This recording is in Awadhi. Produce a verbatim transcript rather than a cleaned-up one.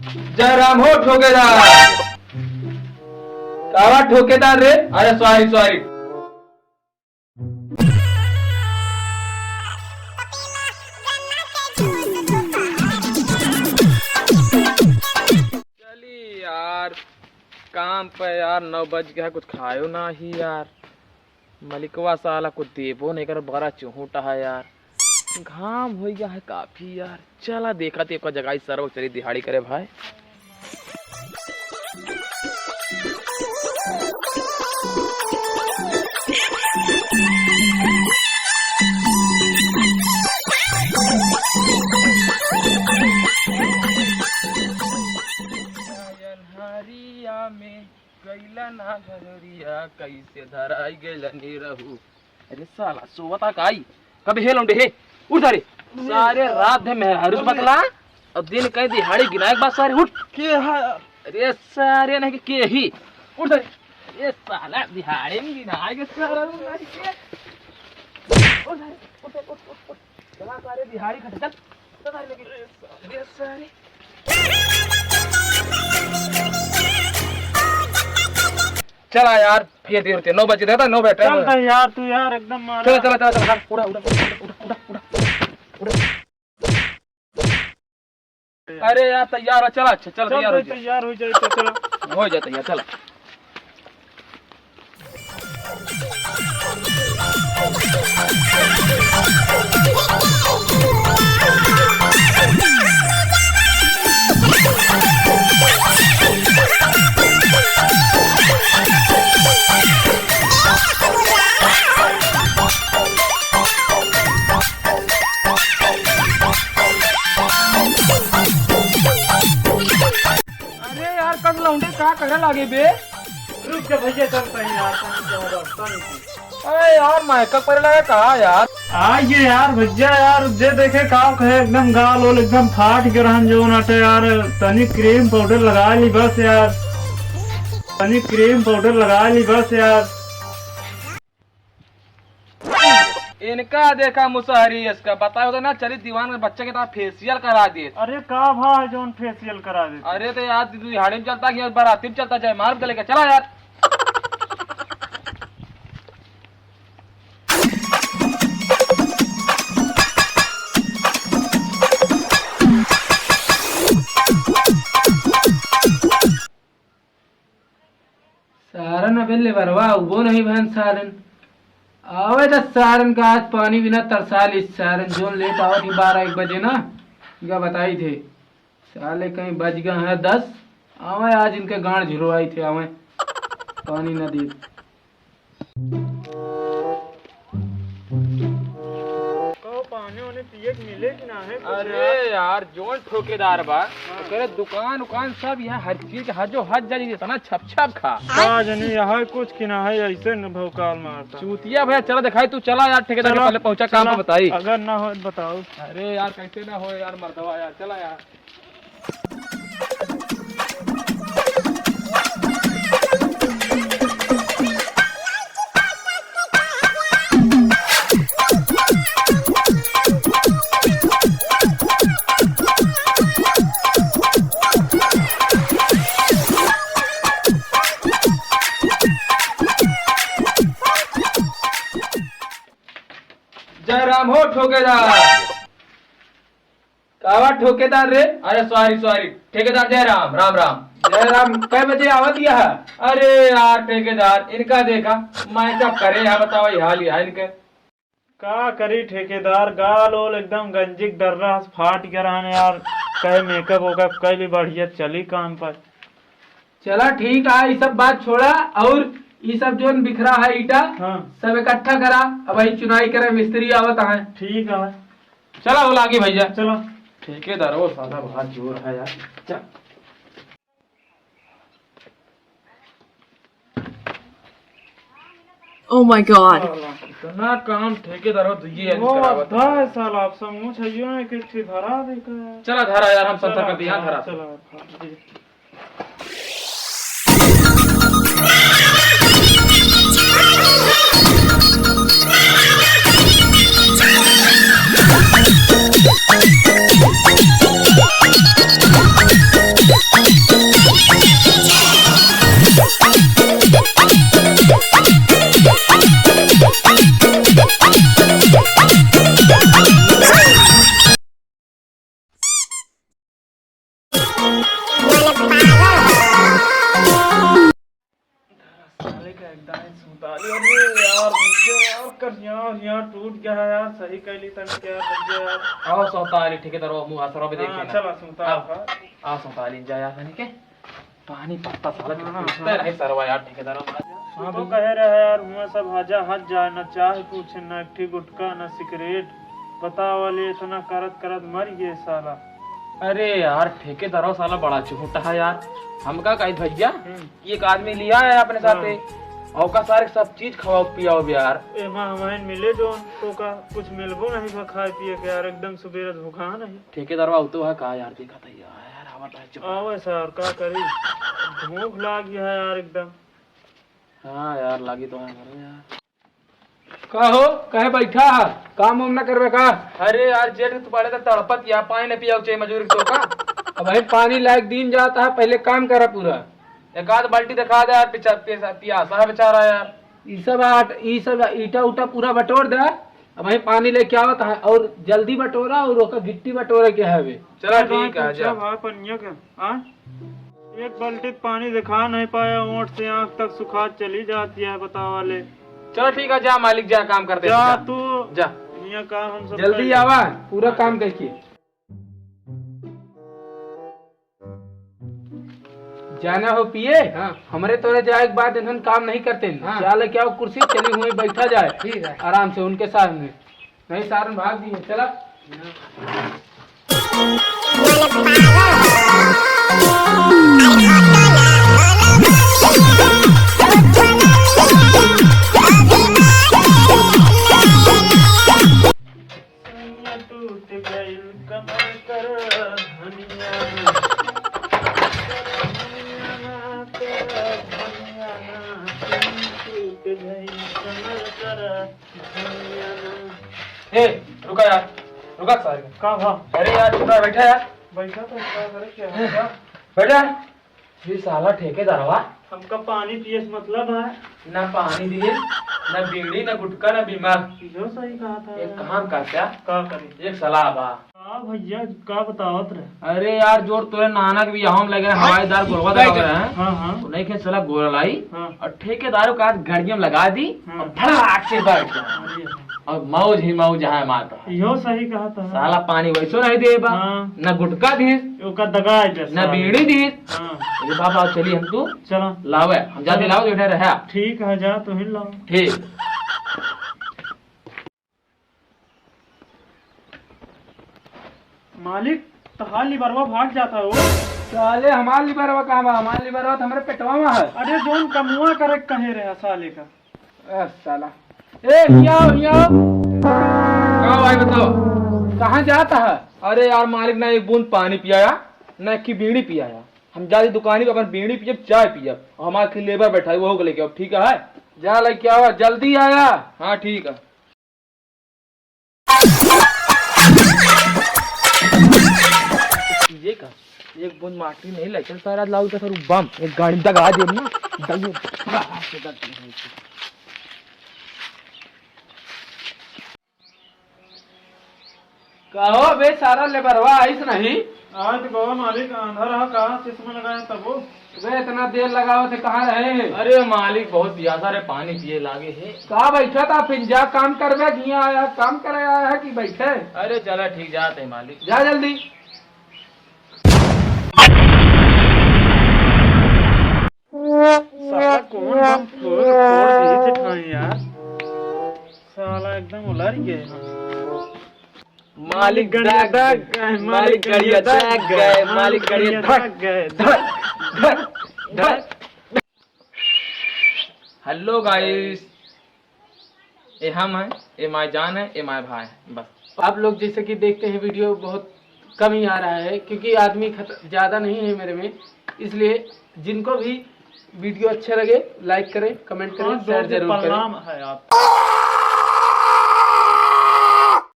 जय राम हो ठोकेदार। कावा ठोकेदार रे? अरे सॉरी, सॉरी। चली यार, काम पे यार, नौ बज गया, कुछ खायो नाही यार। मलिकवा साला कुछ देबो नहीं कर, बड़ा चुहुटा है यार। घाम हो गया है काफी यार। चला देखा थे एक जगह सरवा चली दिहाड़ी करे भाई। अन्हरिया में गइला ना घरोरिया, कैसे धराई गइला निरहू। अरे साला, सोवता का आई? कब हे लौंडे हे? उठ सारे। सारे रात भर मेहरारू से बतला, और दिन कहीं दिहाड़ी गिनाए के बाद सारे उठ। के है? अरे सारे नहीं के, के ही। उठ सारे। अरे साला, दिहाड़ी में गिनाए के सारा उठ सारे, उठ, उठ, उठ, उठ, उठ। चला सारे दिहाड़ी खटे, चल। चल सारे लेके। अरे सारे। चला यार, ये देर होते, नौ बजे रहता, नौ बजे टाइम चल हो। तो यार, तू यार एकदम मारा। चला, चला, चला, चला, उड़ा, उड़ा, उड़ा। अरे यार, तैयार हो, चला, अच्छा, चला, चल तैयार हो भाई, जा। तैयार हो जाए तो चला। हो जा तैयार, चला। अरे यार, कब लौंडे का करे लागे बे? रुक जा भैया, चलता है यार, तनी क्या होगा, तनी की। अरे यार, मैं कब करे लगा कहा यार? आ ये यार भैया यार, जे देखे का कहे, एकदम गाल ओल एकदम फाट के रहन जो नाटे यार। तनी क्रीम पाउडर लगा ली बस यार, तनी क्रीम पाउडर लगा ली बस यार। इनका देखा मुसहरी, इसका बताओ तो ना, चली दीवान के बच्चे के साथ फेशियल करा दे। अरे का भा है जौन फेशियल करा दे? अरे तो यार, तू दिहाड़ी में चलता कि बाराती में चलता, जयमाल के लेके चला यार। सारन अबे लेबरवा उबो नहीं भन सारन। आवे त सारन का आज पानी बिना तरसाल इस सारन जोन लेट आवत ही बारह एक बजे ना, इनका बताई थे। साले कहीं बज गए हैं दस, आवे आज इनके गांड झुरवाई थे, आवे पानी ना दे। कहो, पानी वानी पिए के मिले कि ना है कुछ अरे यार? यार, जोन ठोकेदार बा, हाँ। ओकरे दुकान उकान सब यहाँ हर चीज हजो हज जाई, इतना छप छप खा। का जानी यहाँ कुछ कि ना है, ऐसे न भौकाल मारता। चूतिया भैया, चला दिखाई, तू चला यार ठेकेदार के चला, पहले पहुँचा काम चला, पे बताई। अगर ना हो तो बताओ। अरे यार, कैसे ना हो यार मर्दवा यार, चला यार। जय राम हो ठोकेदार। कावा ठोकेदार रे? अरे सॉरी, सॉरी, ठेकेदार जय राम, राम राम। जय राम, कै बजे आवत यह? अरे यार ठेकेदार, इनका देखा, मेकअप करे है, बताओ ये हाल यहाँ इनके। का करी ठेकेदार, गाल ओल एकदम गंजिक डर्रा फाट गया रहन यार, कहे मेकअप वेकअप कर ली, बढ़िया चली काम पर। चला ठीक है, ई सब बात छोड़ा, और ई सब जोन बिखरा है ईटा, हाँ। सब इकट्ठा करा, अब वही चुनाई करे, मिस्त्री आवत है। ठीक है। चला, वो लागी भैया। चला। ठेकेदार, वो साला बहुत जोर है यार। चल। Oh my God। इतना काम ठेकेदार हो, दुइये आदमी वो करावत अद्धा है। है साला, आप समूह छइयो ने किट्ठी धरा देता है। चला धरा यार, हम संथा चला, कर दिया, यहाँ धरा। चला, जी। साले का एकदम ही सुताली। अरे यार, भैया यार, कर यहाँ, यहाँ टूट गया है यार, सही कर ली तन क्या भैया यार। आओ सौताली, ठेकेदार, वो मुँह असरा भी देखे हाँ, ना। चला सुता आओ, का। आओ सौताली, जा यार, तनी के पानी पत्ता साला हाँ, टूटते हाँ। रहे सरवा यार, ठेकेदार। हाँ, तू तो भैया। कहे रहे यार, हुआ सब हजा हज जाए, ना चाय पूछे, ना एक ठी गुटखा, ना सिगरेट। बतावा ले, इतना करत करत मर गए साला। अरे यार, ठेकेदारो साला बड़ा चुहुटा है यार। हमका कही भैया हम्म। कि एक आदमी लिया है अपने हाँ। साथे, और का सारे सब चीज खवाओ पियाओ भी यार। ए माँ, हमारे मिले जो तो का कुछ मिलबो नहीं बा खाए पिए के यार, एकदम सुबेरे भूखा नहीं। ठेकेदारवा उतो है का यार, देखा था यार, यार, आवा था, चुप। आवे सर, का करी, भूख लाग गया है यार एकदम। हाँ यार, लागी तो है मरो यार। का हो, कहे बैठा है? काम वाम ना करबे का? अरे यार, जेठ के तू बड़े तो तड़पत या, पानी न पियाओ चाहिए मजूरी तो का? अब भाई पानी लायक दिन जाता है, पहले काम करा पूरा। एक आध बाल्टी दिखा दे यार, पिचा-, पिसा-, पियासा है बेचारा यार। ई सब आट-, ई सब ईटा उटा पूरा बटोर दे। अब भाई पानी लेके आवत है और जल्दी बटोरा और ओकर गिट्टी बटोरे के हवे। चला ठीक है, पूछा जा। भाई पनिया के, हाँ? एक बाल्टी पानी दिखा नहीं पाया, ओंठ से आँख तक सुखा चली जाती है, बतावा ले। चलो ठीक है, जा मालिक, जा काम करते हैं, जा जा। तू, जा। यहाँ काम हम सब जल्दी कर आवा, पूरा काम करके। जाना हो पिए, हाँ। हमरे तोरे जाए के बाद इन्हन काम नहीं करते हैं। हाँ। जा लेके आओ कुर्सी, चली हुई बैठा जाए। ठीक है। आराम से उनके साथ में। नहीं, सारन भाग दिए, चला। टूट गइल कमर कर धनिया ना, कर धनिया ना, कर धनिया ना, टूट गइल कमर कर ए, रुका यार, रुका सारे। का भा? अरे यार, चुप रहा, बैठा यार। बैठा तो क्या करे, क्या हो गया? बैठा। ये साला ठेकेदारवा। हमका पानी पिए से मतलब है। ना पानी दिए, ना बीड़ी, ना गुटखा, ना बीमा। इहो सही कहा था एक यार। काम करता। का करी? एक सलाह बा। हाँ भैया, का बतावत रहे? अरे यार, जोर तोरे नाना के बियाह में लगे, हवाईदार गोरवा बैठ। दबा रहे हैं। हाँ, हाँ। तो नहीं खेत साला गोरा लाई। हाँ। और ठेकेदारों का हाथ घड़िया में लगा दी हाँ। और भड़ाक से बैठ गया। अरे हाँ। और मौज ही मौज है माता। इहो सही कहा था। साला पानी वैसो नहीं दे बा। हाँ। ना गुटखा दी। ओका दगा है जैसा। ना बीड़ी दी। हाँ। अरे बाबा, चली हम तू चला। लावे, हम जाते चला। लाओ, जो रहा। ठीक है, जा तू ही लाओ। ठीक। मालिक, तहार लिबरवा भाग जाता हो। साले, हमार लिबरवा कहाँ बा? हमार लिबरवा तो हमरे पेटवा में है। अरे, जोन कमुआ करे कहे रहे साले का। ए, साला। ए, हियाँ आओ, हियाँ आओ। का भाई बताओ? कहाँ जाता है? अरे यार, मालिक ना एक बूंद पानी पियाया, ना एक की बीड़ी पियाया। हम जाती दुकानी पे अपन बीड़ी पियब, चाय पियब। और हमारे की लेबर बैठा है, वो को लेके अब ठीक है? जा लेके आवा, जल्दी आया। हाँ, ठीक है। ये का? एक बूंद माटी नहीं ले चल सारा लाऊ तो फिर बम एक गाड़ी में दगा दे ना। दगा से दगा। कहो बे, सारा लेबरवा आइस नहीं? आज तो बाबा मालिक आंधा रहा, कहाँ चश्मा लगाए तबो। बे, इतना देर लगावत है, कहाँ रहे? अरे मालिक, बहुत प्यासा रे, पानी पिए लागे है। कहाँ बैठा था फिर? जा काम करबे कि यहाँ आया, काम करे आया है कि बैठे? अरे चला ठीक, जाते हैं मालिक। जा जल्दी। साला कौन बम फोड़, फोड़ दी थे ठाई यार। साला एकदम उलर गए हम। मालिक गड़िया धक, धक गए, मालिक गड़िया धक गए, मालिक गड़िया धक, धक गए, धक, धक, धक। Hello guys, ये हम हैं, ये माय जान है, ये माय भाई है, बस। आप लोग जैसे कि देखते हैं वीडियो बहुत कम ही आ रहा है क्योंकि आदमी खत-, ज़्यादा नहीं है मेरे में, इसलिए जिनको भी वीडियो अच्छे लगे लाइक करें, कमेंट करें, हाँ, शेयर जरूर करें। प्रणाम है आप।